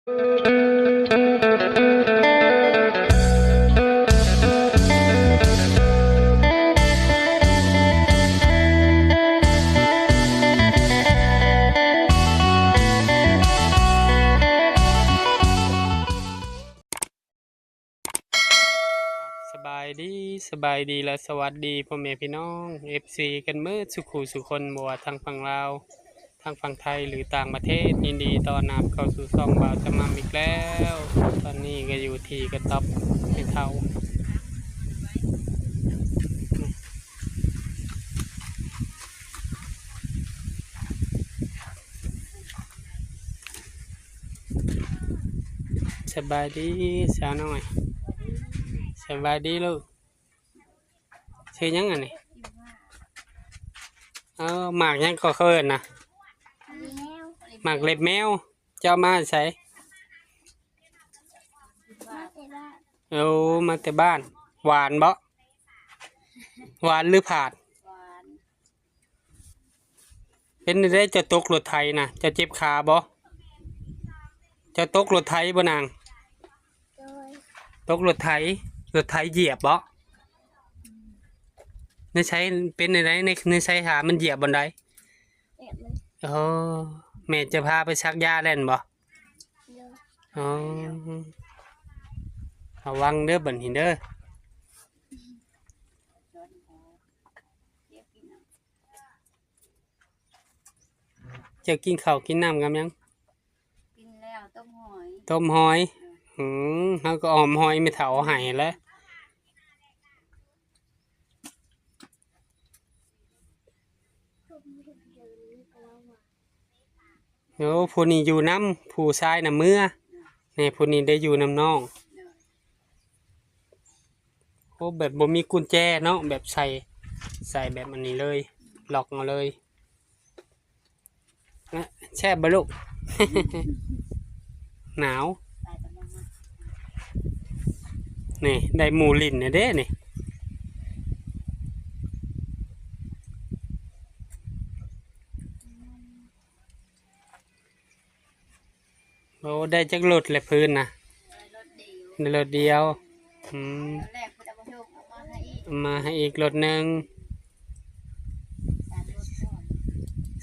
ສະບາຍດີ ສະບາຍດີ ແລະ ສະຫວັດດີພໍ່ແມ່ພີ່ນ້ອງ ເອັຟຊີ ກັນເໝິດສູ່ຄູ່ສູ່ຄົນ ບໍ່ວ່າທາງຝັ່ງລາວ ທາງຝັ່ງໄທ ຫຼື ຕ່າງປະເທດ ຍິນດີຕ້ອນຮັບເຂົ້າສູ່ຊ່ອງບ່າວຈຳມ່ຳອີກແລ້ວ. ຕອນນີ້ກໍຢູ່ທີ່ກະຕ໊ອບແມ່ເຖົ້າ. ສະບາຍດີສາວນ້ອຍ. ສະບາຍດີລູກ. ຊື່ຫຍັງອັນນີ້? ເອີ ໝາກຫຍັງກໍເຂົາເອີ້ນນະ? ໝາກເລັບແມວ. ເຈົ້າເອົາມາໃສ? ໂອ້ ມາແຕ່ບ້ານ. ຫວານບໍ່? ຫວານຫຼືຜາດ? ຫວານ. ເປັນຈັ່ງໃດ ເຈົ້າຕົກລົດໄຖນະ ເຈົ້າເຈັບຂາບໍ່? ເຈົ້າຕົກລົດໄຖບໍ່ນາງ? ໂດຍ. ຕົກລົດໄຖ ລົດໄຖຢຽບບໍ່? ໃນໃສ ເປັນຈັ່ງໃດ ໃນ ໃນໃສ ຂາມັນຢຽບບ່ອນໃດ? ໂອ້ ແມ່ຈະພາໄປສັກຢາແລ້ວແມ່ນບໍ່? ໂດຍ. ອໍ ລະວັງເດີບັດນີ້ເດີ. ເຈົ້າກິນເຂົ້າກິນນ້ຳກັບຫຍັງ? ກິນແລ້ວ ຕົ້ມຫອຍ. ຕົ້ມຫອຍ. ອືມ ເຮົາກໍອ້ອມຫອຍແມ່ເຖົ້າເອົາໃຫ້ແຫຼະ. ໂອ້ ຜູ້ນີ້ຢູ່ນຳ ຜູ້ຊາຍນະເມືອ ແນ່ ຜູ້ນີ້ໄດ້ຢູ່ນຳນ້ອງ. ໂອ້ ແບບບໍ່ມີກຸນແຈເນາະ ແບບໃສ່ ໃສ່ແບບອັນນີ້ເລີຍ ລັອກເອົາເລີຍ. ແຊບບໍ່ລູກ? ໜາວ. ນີ້ ໄດ້ໝູ່ຫຼິ້ນແລ້ວເດ້ນີ້. ໂອ້ ໄດ້ຈັກລົດແລ້ວພື້ນນະ? ໄດ້ລົດດຽວ. ອືມ ຕອນແລກພຸ້ນເອົາມາໃຫ້ອີກ ເອົາມາໃຫ້ອີກລົດໜຶ່ງ.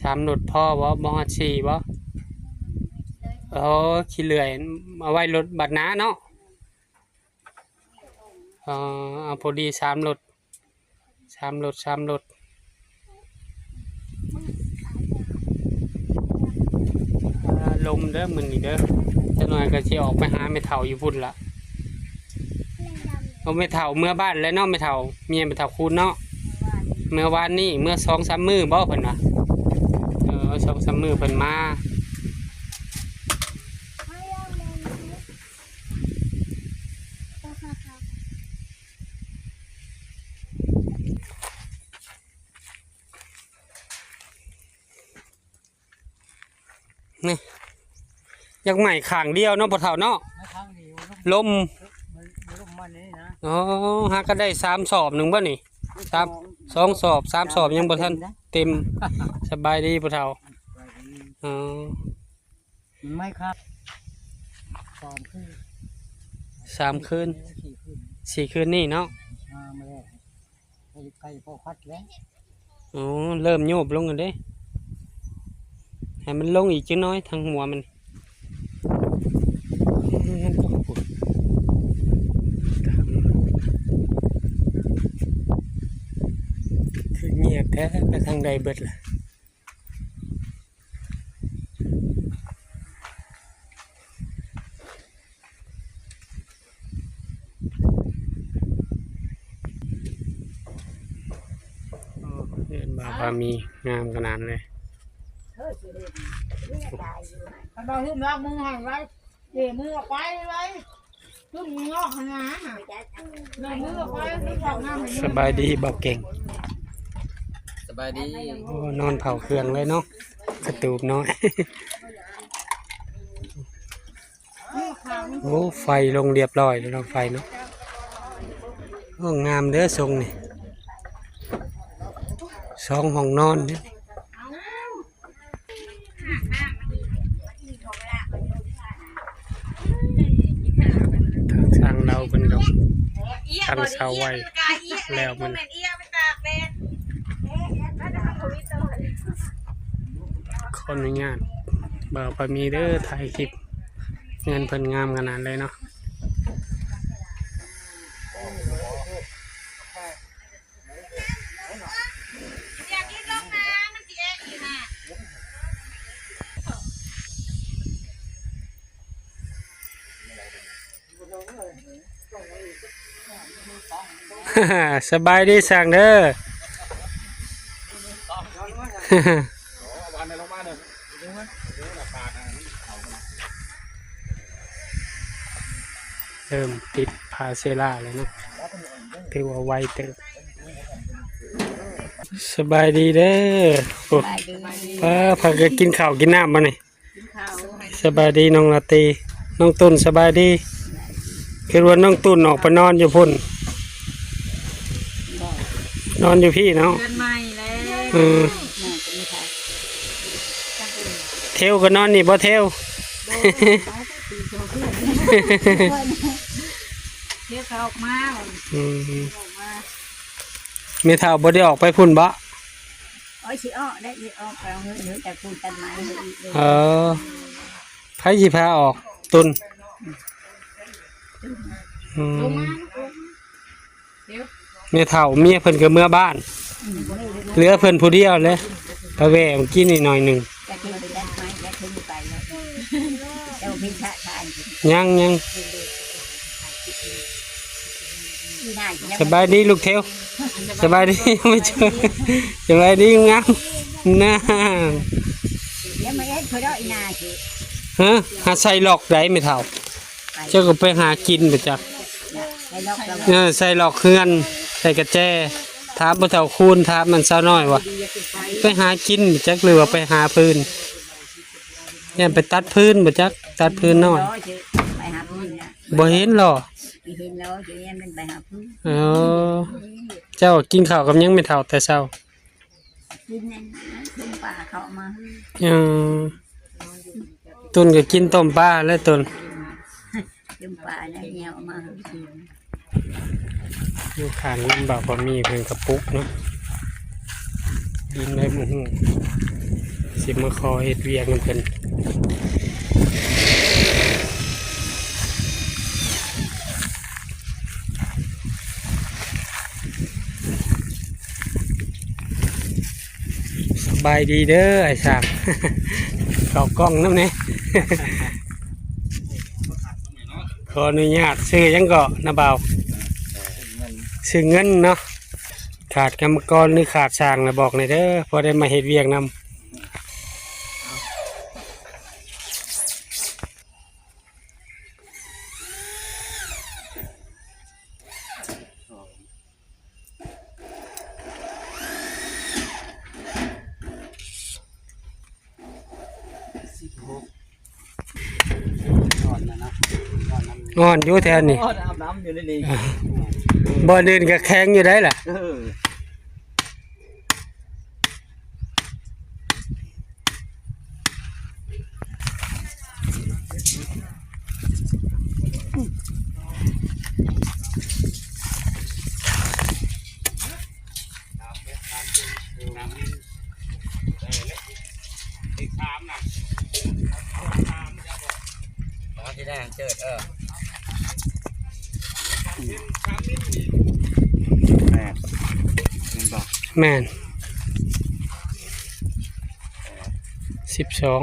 ສາມລົດພໍບໍ່? ບໍ່ຮອດສີ່ບໍ່? ໂອ້ ຂີ້ເລື່ອຍ ເອົາໄວ້ລົດບັດໜ້າເນາະ. ອໍ ເອົາພໍດີສາມລົດ ສາມລົດ ສາມລົດ. ອ່າ ລົມເດີມື້ນີ້ເດີ ຈັກໜ່ອຍກໍຊິອອກໄປຫາແມ່ເຖົ້າຢູ່ພຸ້ນລະ. ໂອ້ ແມ່ເຖົ້າເມືອບ້ານແລ້ວເນາະ ແມ່ເຖົ້າ ເມຍແມ່ເຖົ້າຄູນເນາະ. ເມືອວານນີ້ ເມືອສອງສາມມື້ບໍ່ເພິ່ນວ່າ? ເອີ ສອງສາມມື້ເພິ່ນມາ. ນີ້ ຢາກໄໝ້ຂ້າງດຽວເນາະ ພໍ່ເຖົ້າເນາະ. ໄໝ້ຂ້າງດຽວ ລົມ ລົມ ລົມມັນນີ້ນະ. ອໍ ຫາກໍໄດ້ສາມສອບໜຶ່ງບໍ່ນີ້? ສາມ ສອງສອບ ສາມສອບຍັງບໍ່ທັນເຕັມ. ສະບາຍດີພໍ່ເຖົ້າ. ສະບາຍດີ. ອໍ ໄໝ້ຄັບ ສາມຄືນ ສາມຄືນ ສີ່ຄືນ ສີ່ຄືນນີ້ເນາະ. ມາແລ້ວ ໃກ້ພໍຄັດແລ້ວ. ອໍ ເລີ່ມໂຍບລົງແລ້ວເດ້ ໃຫ້ມັນລົງອີກຈັກໜ້ອຍທາງຫົວມັນ. ຄືງຽບແທ້ ໄປທາງໃດເບິດລະ? ໂອ້ ເຮືອນບ່າວພາມີງາມຂະໜາດເລີຍ. ຄັນວ່າຫືມລາກມືໃຫ້ໄວ້ ເດມືອອກໄປໄວ້. ສະບາຍດີບ່າວເກັ່ງ. ສະບາຍດີ. ໂອ້ ນອນເຝົ້າເຄື່ອງເລີຍເນາະ ກະຕູບນ້ອຍ. ໂອ້ ໄຟລົງລຽບຮ້ອຍແລ້ວເນາະ ໄຟເນາະ. ໂອ້ ງາມເດີຊົງນີ້ ສອງຫ້ອງນອນເດ້. ອາບນ້ຳ ມາກິນ ມາກິນເຂົ້າເວລາ ມາກິນເຂົ້າເວລາ. ເພິ່ນກໍຕັ້ງເສົາໄວ້ແລ້ວມັນ ຂໍອະນຸຍາດບ່າວພາມີເດີ ຖ່າຍຄລິບ ເຮືອນເພິ່ນງາມຂະໜາດເລີຍເນາະ. ສະບາຍດີຊ່າງເດີ. ເລີ່ມຕິດພາເຊລາແລ້ວເນາະ ຖືວ່າໄວເຕີບ. ສະບາຍດີເດີ. ໂອ້ ສະບາຍດີ. ປ້າ ພາກັນກິນເຂົ້າກິນນ້ຳບໍ່ນີ້? ກິນເຂົ້າ. ສະບາຍດີນ້ອງລາຕີ ນ້ອງຕຸ່ນ ສະບາຍດີ. ຄິດວ່ານ້ອງຕຸ່ນອອກໄປນອນຢູ່ພຸ້ນ. ບໍ່ ນອນຢູ່ພີ້ເນາະ. ເຮືອນໃໝ່ແລ້ວ. ເອີ ແມ່ນ ເທວກໍນອນນີ້ບໍ່ ເທວ? ບໍ່ ເທວເຂົາອອກມາ. ອືມ ອອກມາ. ແມ່ເຖົ້າບໍ່ໄດ້ອອກໄປພຸ້ນບໍ? ໂອ້ຍ ຊິອອກໄດ້ ຊິອອກໄປເອົາເງິນຢູ່ ແຕ່ປູກຕັດໄມ້ໃຫ້ອີກເລີຍ. ເອີ ໃຜຊິພາອອກ? ຕຸ່ນ. ອືມ ແມ່ເຖົ້າເມຍເພິ່ນກໍເມືອບ້ານ ອືມ ເຫຼືອເພິ່ນຜູ້ດຽວແຫຼະ ໄປແວ່ເມື່ອກີ້ນີ້ໜ້ອຍໜຶ່ງ. ຍັງ ຍັງ. ສະບາຍດີລູກເທວ. ສະບາຍດີ ສະບາຍດີງາມ. ນານ ຮະ ຫາໃສ່ລັອກໃດແມ່ເຖົ້າ? ເຈົ້າກໍໄປຫາກິນບໍ່ຈັກ. ເອີ ໃສ່ລັອກເຮືອນ ໃສ່ກະແຈ. ຖາມພໍ່ເຖົ້າຄູນ ຖາມມັນສາວນ້ອຍວ່າ ໄປຫາກິນບໍ່ຈັກ ຫຼືວ່າໄປຫາຟືນ? ຢ້ານໄປຕັດຟືນບໍ່ຈັກ ຕັດຟືນນ້ອຍ. ໄປຫາຟືນນະ ບໍ່ເຫັນຫຼໍ? ເຫັນແລ້ວ ຊິແມ່ນໄປຫາຟືນ. ເອີ ເຈົ້າກິນເຂົ້າກັບຫຍັງແມ່ເຖົ້າແຕ່ເຊົ້າ? ກິນນັ້ນ ຕົ້ມປາເຂົາເອົາມາໃຫ້. ເອີ ຕຸ່ນກໍກິນຕົ້ມປາແຫຼະຕຸ່ນ. ຕົ້ມປາແລ້ວເອົາມາໃຫ້ກິນ. ຢູ່ຂ້າງເຮືອນບ່າວພາມີເພິ່ນກະປຸກເນາະ ດິນໄດ້ບໍ່ຮູ້ ຊິມາຂໍເຮັດວຽກນຳເພິ່ນ. ສະບາຍດີເດີອ້າຍຊ່າງ ເຂົ້າກ້ອງນຳແດ່. ຂໍອະນຸຍາດ ຊື່ຫຍັງເກາະ ນ້າບ່າວ? ຊື່ເງິນເນາະ. ຂາດກຳມະກອນ ຫຼື ຂາດຊ່າງລະບອກແດ່ເດີ ພໍໄດ້ມາເຮັດວຽກນຳ. ສິບຫົກ ອ່ອນນະ ອ່ອນນະ ອ່ອນນຳ ອ່ອນຢູ່ແຖວນີ້ ອ່ອນອາບນ້ຳຢູ່ໃນນີ້. ບ່ອນອື່ນກໍແຂງຢູ່ໄດ໋ລະ. ເອີ. ແມ່ນ ແມ່ນບໍ່? ແມ່ນ ສິບສອງ.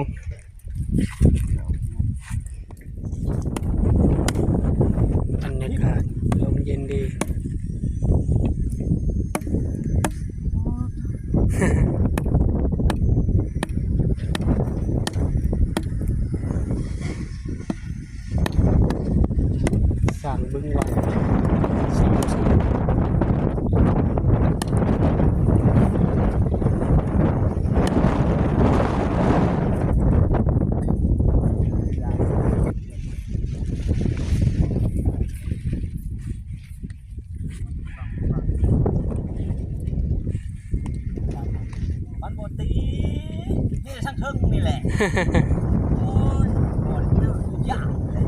ບັນຍາກາດລົມເຢັນດີ. ສ້າງບຶງວັງ. ມັນບໍ່ຕີ ມີແຕ່ທາງເທິງນີ້ແຫຼະ. ໂອ້ຍ ບໍ່ໄດ້ຕື່ນ ຢ້ານເລີຍ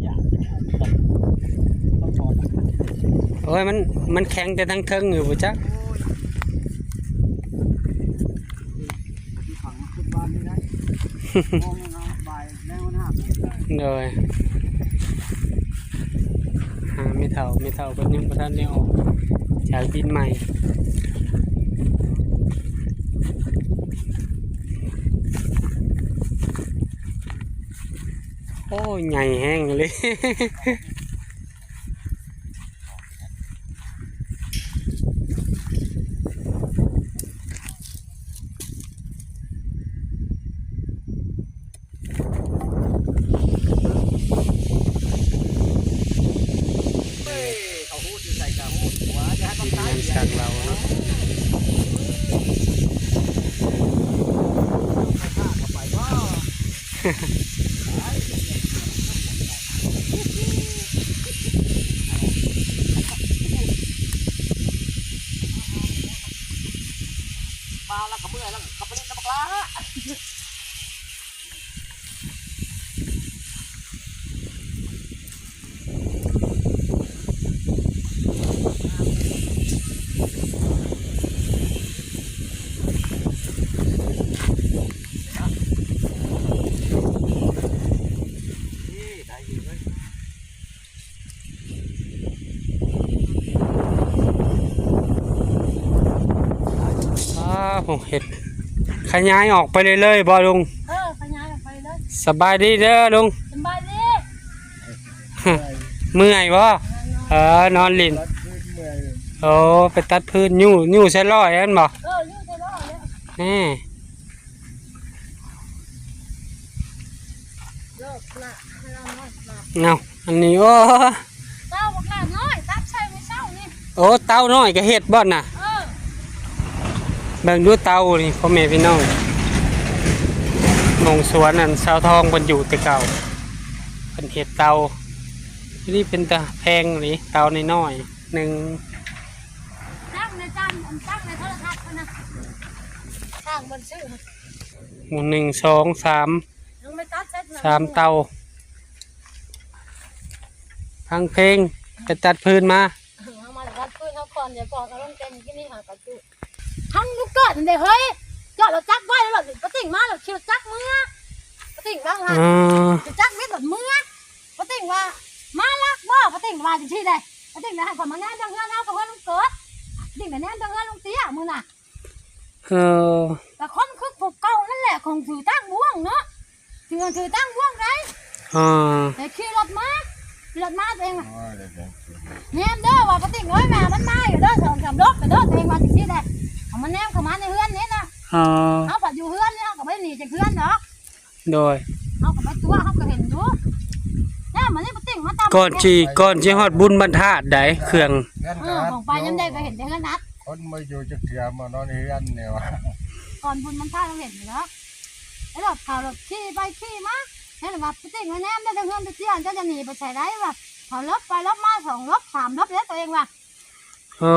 ຢ້ານ. ໂອ້ຍ ມັນ ມັນແຂງແຕ່ທາງເທິງຢູ່ພຸ້ນຈັກ. ໂອ້ຍ ທີ່ຝັງຂຶ້ນບ້ານນີ້ໄດ້ ມອງເນາະ ບ່າຍແລ້ວນະ. ໂດຍ ຫາແມ່ເຖົ້າ ແມ່ເຖົ້າເພິ່ນຍັງບໍ່ທັນໄດ້ອອກຈາກດິນໃໝ່. ໂອ້ຍ ໃຫຍ່ແຮງອີ່ຫຼີ. ເອີຍ ເຂົາຮູ້ຢູ່ໃສກະຮູ້ຕົວະ ຢ່າໃຫ້ມັນຕາຍ ທີມງານຊ່າງລາວເນາະ. ມາແລ້ວກໍເມື່ອຍແລ້ວ ເຂົາໄປຫຼິ້ນນຳບັກຫຼ້າ. ອ້າວ ເຮັດ ຂະຫຍາຍອອກໄປເລື້ອຍໆບໍ່ລຸງ? ເອີ ຂະຫຍາຍອອກໄປເລີຍ. ສະບາຍດີເດີລຸງ. ສະບາຍດີ. ເມື່ອຍບໍ່? ເອີ ນອນຫຼິ້ນ. ໂອ້ ໄປຕັດພືນ ຍູ້ ຍູ້ໃສ່ລ້ອແມ່ນບໍ່? ເອີ ຍູ້ໃສ່ລ້ອແລ້ວ. ແນ່ ເລີກລະ ໃຫ້ລາວນອນລະ. ເອົາ ອັນນີ້ ໂອ້ ເຕົ້າບັກຫຼ້ານ້ອຍ ຕັດໃສ່ມື້ເຊົ້ານີ້. ໂອ້ ເຕົ້ານ້ອຍກໍເຮັດບໍ່ນະ? ເອີ ເບິ່ງດູເຕົ້ານີ້ ພໍ່ແມ່ພີ່ນ້ອງ ໝ່ອງສວນອັນຊາວທອງເພິ່ນຢູ່ແຕ່ເກົ່າ ເພິ່ນເຮັດເຕົ້າ. ນີ້ເປັນຕາແພງນີ້ ເຕົ້ານ້ອຍໆ ໜຶ່ງ ຕັ້ງໃນຈານ ຕັ້ງໃນໂທລະທັດພຸ້ນນະ ສ້າງບ່ອນຊື່ ໝູ່ ໜຶ່ງ ສອງ ສາມ ຍັງບໍ່ຕັດເສັດນະ ສາມເຕົາ. ທາງເພງໄປຕັດຟືນມາ ເອີ ເຮົາມາຕັດຟືນເຮົາກ່ອນ ດຽວກ່ອນເອົາລົງແຕ່ງກິນນີ້ຫາກະຈຸ ທັງລູກເກີດຫັ້ນເດ້ເຮີ້ຍ ຈອດລົດຈັກໄວ້ ແລ້ວປາຕິ່ງມາ ແລ້ວຂີ່ລົດຈັກເມືອ ປາຕິ່ງວ່າ ເອີ ຊິຈັກເມັດລົດເມືອ ປາຕິ່ງວ່າ ມາລັກບໍ່ ປາຕິ່ງວ່າຈັ່ງຊີ້ເດ້ ປາຕິ່ງໄດ້ໃຫ້ຂ້ອຍມາແນມເບິ່ງເຮືອນເຮົາກັບເຮືອນລຸງເກີດ ປາຕິ່ງໄດ້ແນມເບິ່ງເຮືອນລຸງເຕ້ຍມື້ນະ. ເອີ ແຕ່ຄົນຄືຜູ້ເກົ່ານັ້ນແຫຼະ ຂອງຖືຕາງບ່ວງເນາະ ຖື ຖືຕາງບ່ວງໄດ໋. ອ່າ ແຕ່ຂີ່ລົດມາ ຂີ່ລົດມາຕົວເອງ ໂອ້ຍ ແນມເດີວ່າປາຕິ່ງເອີຍ ແມ່ມັນມາຢູ່ເດີ ສອງສາມລົບເດີ ຕົວເອງວ່າຈັ່ງຊີ້ແຫຼະ ເອົາມາແນມເຂົ້າມາໃນເຮືອນນີ້ນະ. ອໍ ເຮົາພັດຢູ່ເຮືອນນີ້ ເຮົາກໍບໍ່ໄດ້ໜີຈາກເຮືອນດອກ. ໂດຍ ເຮົາກໍໄປຕົວະ ເຮົາກໍເຫັນຢູ່ ແລ້ວມັນນີ້ປາຕິ່ງມາຕາມ ກ່ອນຊິ ກ່ອນຊິຮອດບຸນບັນທາດໃດ໋ ເຄື່ອງ ເອີ ຂອງໄປຍາມໃດກໍເຫັນແຕ່ເຮືອນອັດ ຄົນບໍ່ຢູ່ຈັກເທື່ອ ມານອນເຮືອນນີ້ວ່າ ກ່ອນບຸນບັນທາດເຮົາເຫັນຢູ່ແລ້ວ ແລ້ວເຂົາລົດຂີ່ໄປຂີ່ມາ ແລ້ວວ່າປາຕິ່ງມາແນມໄດ້ແຕ່ເຮືອນແຕ່ເຮືອນ ເຈົ້າຈະໜີໄປໃສໄດ້ວ່າ ເຂົາລົບໄປລົບມາ ສອງລົບ ສາມລົບແລ້ວຕົວເອງວ່າ. ເອີ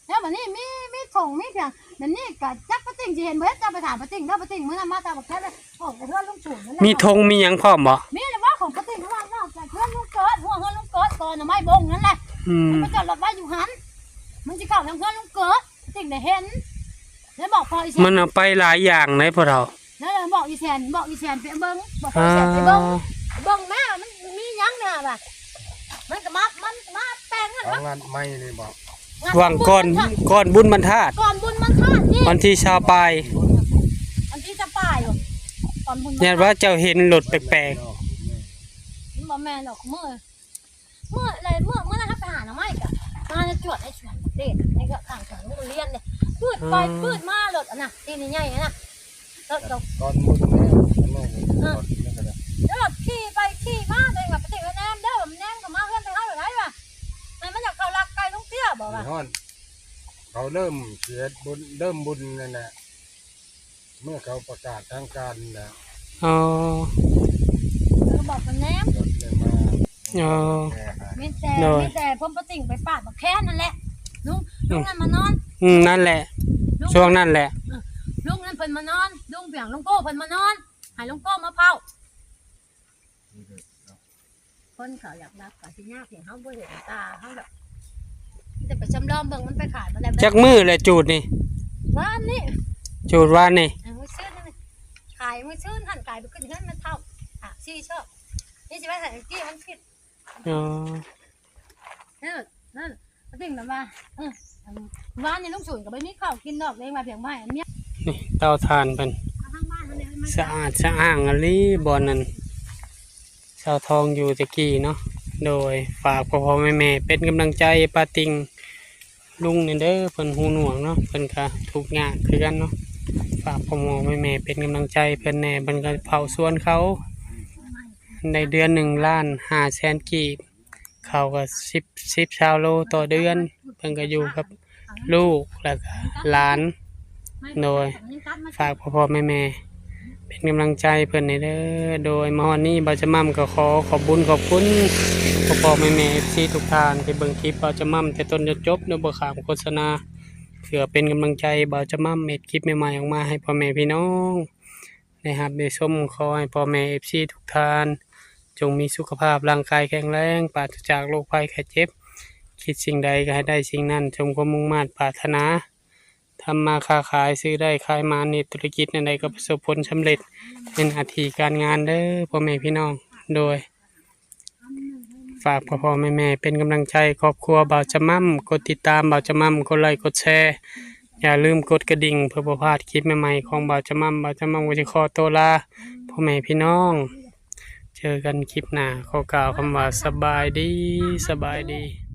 ແລ້ວບັດນີ້ມີ ມີຖົງມີຫຍັງ ບັດນີ້ກະຈັກປາຕິ່ງຊິເຫັນບໍ່ເຫັນ ເຈົ້າໄປຖາມປາຕິ່ງເດີ ປາຕິ່ງມື້ນັ້ນມາຕາບັກແຄນເລີຍ ອອກຈາກເຮືອນລຸງສູນນັ້ນແຫຼະ ມີຖົງມີຫຍັງພ້ອມບໍ່? ມີແລ້ວວ່າຂອງປາຕິ່ງວ່າອອກຈາກເຮືອນລຸງເກີດ ຫົວເຮືອນລຸງເກີດ ກໍໜໍ່ໄມ້ບົງນັ້ນແຫຼະ ອືມ ມັນໄປຈອດລົດໄວ້ຢູ່ຫັ້ນ ມັນຊິເຂົ້າທາງເຮືອນລຸງເກີດ ປາຕິ່ງໄດ້ເຫັນ ແລ້ວບອກພໍ່ອີແສນ ມັນເອົາໄປຫຼາຍຢ່າງໃດ໋ພໍ່ເຖົ້າ. ແລ້ວບອກອີແສນ ບອກອີແສນໄປເບິ່ງ ບອກພໍ່ອີແສນໄປເບິ່ງ ອ່າ ເບິ່ງແມ່ ມັນມີຫຍັງແນ່ວ່າ ມັນກໍມາ ມັນກໍມາແປງຫັ້ນ ເອົາ ວະ ງັດໄມ້ນີ້ບໍ? ຫວ່າງກ່ອນ ກ່ອນບຸນບັນທາດ ກ່ອນບຸນບັນທາດນີ້ ວັນທີຊາວປາຍ ວັນທີຊາວປາຍ ກ່ອນບຸນບັນທາດ ຢ້ານວ່າເຈົ້າເຫັນລົດແປກໆ ມັນບໍ່ແມ່ນດອກ ມື້ ເມື່ອໃດ ເມື່ອ ເມື່ອນັ້ນເຮົາໄປຫາໜໍ່ໄມ້ກະ ມາຈວດໃນສວນເດດ ໃນເຂືອກຂ້າງສວນໂຮງຮຽນເດ ປືດໄປ ອ່າ ປືດມາລົດອັນນະ ຕີນໃຫຍ່ໆ ອັນນະ ລົດ ຕອນມື້ແລ້ວ ຕອນນັ້ນກໍໄດ້ ລົດຂີ່ໄປຂີ່ມາ ຕົວເອງວ່າໄປຕິໄປແນມເດີ ແນມເຂົ້າມາເຮືອນໄທເຮົາໄດ້ວ່າ ໃຫ້ມັນຢາກເຂົ້າລັກໄກ່ລຸງເຕ້ຍບໍວ່າ ເຂົາເລີ່ມເສຍບຸນ ເລີ່ມບຸນນັ້ນແຫຼະ. ເມື່ອເຂົາປະກາດທາງການແລ້ວ ອໍ ເອີ ບອກເພິ່ນແນມ ກໍໄດ້ມາ ອໍ ແກ້ໃຫ້ ມີແຕ່ ໂດຍ ມີແຕ່ພົມປະຕິ່ງໄປປາດບັກແຄນນັ້ນແຫຼະ ລຸງ ອືມ ລຸງນັ້ນມານອນ ອືມ ນັ້ນແຫຼະ ລຸງ ຊ່ວງນັ້ນແຫຼະ ເອີ ລຸງນັ້ນເພິ່ນມານອນ ລຸງພຽງ ລຸງໂກ້ເພິ່ນມານອນ ໃຫ້ລຸງໂກ້ມາເຝົ້າ. ຄົນເຂົາຢາກລັບກໍຊິຍາກ ເຫັນເຮົາບໍ່ເຫັນຕາເຮົາດອກ ຈະໄປຊຳລອງເບິ່ງ ມັນໄປຂາຍມາແລ້ວ ຈັກມື້ແຫຼະຈູດນີ້? ວານນີ້ ຈູດວານນີ້ ເອີ ມື້ຊືນນີ້ ຂາຍມື້ຊືນຫັ້ນ ກາຍໄປຂຶ້ນເຮືອນແມ່ເຖົ້າ ຫ້າສີ່ຊອກ ນີ້ຊິໄປໃຫ້ອັງກີ້ມັນຜິດ. ອໍ ເອີ ນັ້ນ ປາຕິງນະວ່າ ເອີ ອັນວານນີ້ລຸງສູນກໍບໍ່ມີເຂົ້າກິນດອກ ເລີຍວ່າພຽງບໍ່ໃຫ້ອັນເມຍ ນີ້ເຕົາຖ່ານເພິ່ນ ເອົາທາງບ້ານເຮົານີ້ມາ ສະອາດສະອ້າງອີ່ຫຼີ ບ່ອນນັ້ນ ສາວທອງຢູ່ແຕ່ກີ້ເນາະ. ໂດຍ ຝາກພໍ່ໆແມ່ໆເປັນກຳລັງໃຈປ້າຕິ່ງລຸງແດ່ເດີ ເພິ່ນຫູໜວກເນາະ ເພິ່ນກະທຸກຍາກຄືກັນເນາະ. ຝາກພໍ່ໆແມ່ໆເປັນກຳລັງໃຈເພິ່ນແດ່ ເພິ່ນກະເຝົ້າສວນເຂົາ ໄດ້ເດືອນໜຶ່ງລ້ານຫ້າແສນກີບ ເຂົ້າກະສິບ ສິບຊາວໂລຕໍ່ເດືອນ ເພິ່ນກະຢູ່ກັບລູກ ແລ້ວກະຫຼານ. ໂດຍ ຝາກພໍ່ໆແມ່ໆເປັນກຳລັງໃຈເພິ່ນແດ່ເດີ. ໂດຍ ມາຮອດນີ້ບ່າວຈະໝ່ຳກໍຂໍຂອບບຸນຂອບຄຸນພໍ່ໆແມ່ໆເອັຟຊີທຸກທ່ານ ທີ່ເບິ່ງຄລິບບ່າວຈະໝ່ຳແຕ່ຕົ້ນຈົນຈົບ ໂດຍບໍ່ຂ້າມໂຄສະນາ ເພື່ອເປັນກຳລັງໃຈບ່າວຈະໝ່ຳເຮັດຄລິບໃໝ່ໆອອກມາໃຫ້ພໍ່ແມ່ພີ່ນ້ອງ ໄດ້ຮັບໄດ້ຊົມ. ຂໍໃຫ້ພໍ່ແມ່ເອັຟຊີທຸກທ່ານ ຈົ່ງມີສຸຂະພາບຮ່າງກາຍແຂງແຮງ ປາສະຈາກໂລກໄພໄຂ້ເຈັບ ຄິດສິ່ງໃດກໍໃຫ້ໄດ້ສິ່ງນັ້ນ ສົມຄວາມມຸ່ງມາດປາດຖະໜາ. ທຳມາຄ້າຂາຍ ຊື້ໄດ້ຂາຍໝານ ເຮັດທຸລະກິດແນວໃດກໍປະສົບຜົນສຳເລັດໃນໜ້າທີ່ການງານເດີພໍ່ແມ່ພີ່ນ້ອງ. ໂດຍ ຝາກພໍ່ໆແມ່ໆເປັນກຳລັງໃຈຄອບຄົວບ່າວຈະໝ່ຳ ກົດຕິດຕາມບ່າວຈະໝ່ຳ ກົດໄລກົດແຊ ຢ່າລືມກົດກະດິ່ງເພື່ອບໍ່ພາດຄລິບໃໝ່ໆຂອງບ່າວຈະໝ່ຳ. ບ່າວຈະໝ່ຳກໍຈະຂໍໂຕລາພໍ່ແມ່ພີ່ນ້ອງ ເຈີກັນຄລິບໜ້າ ຂໍກ່າວຄຳວ່າສະບາຍດີ ສະບາຍດີ.